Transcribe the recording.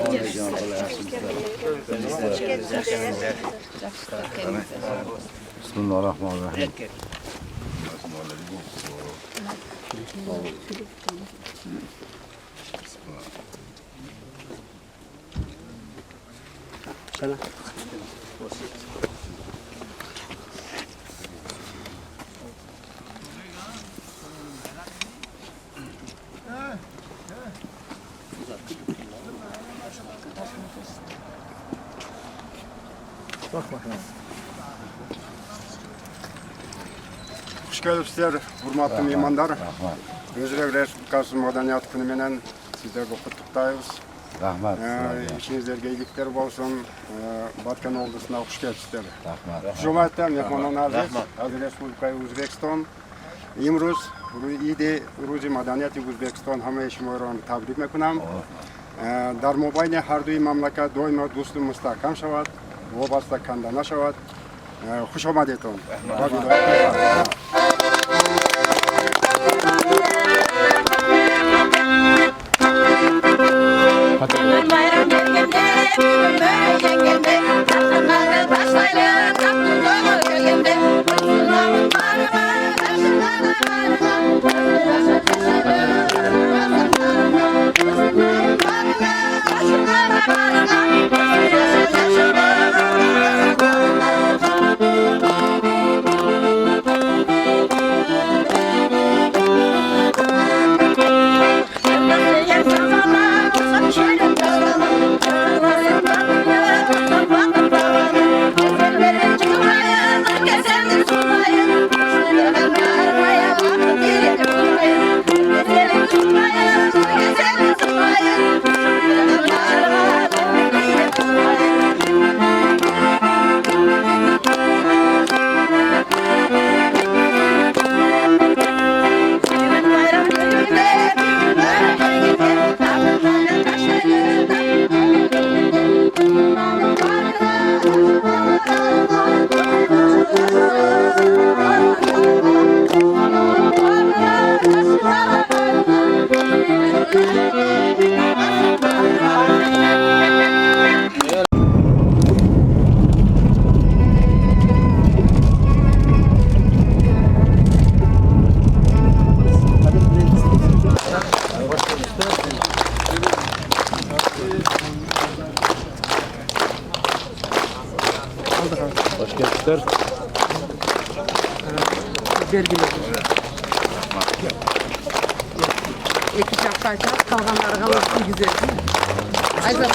Bismillahirrahmanirrahim. Куш келипсиздер, урматтуу меймандар. Өзбек Республикасынын маданият күнү менен сиздерди куттуктайбыз. Рахмат силерге. Ишиңиздерге ийгиликтер болсун. Баткен облусуна куш келипсиздер. Рахмат. Хуш омадида, меҳмонони азиз, аз Республикаи Ӯзбекистон. Имрӯз иди рӯзи маданияти Ӯзбекистон ҳамаи шуморо табрик мекунам. Дар мобайни ҳардуи мамлакат доимо дӯсту мустаҳкам шавад, вобаста канда нашавад. Хуш омадетон. Ба вилояти. Bayram gelgende, бүгүн жеңгенде, тарханнарды таштайлы, таттуу тойго келгенде, кутулабыз барыга, жашына да барыга, жашап жашайлы, барыга, жашына да барыга, жашап жашайлы. Hoş geldiniz. Эки жакта айтат, калгандары калып кийгизет. Айзат.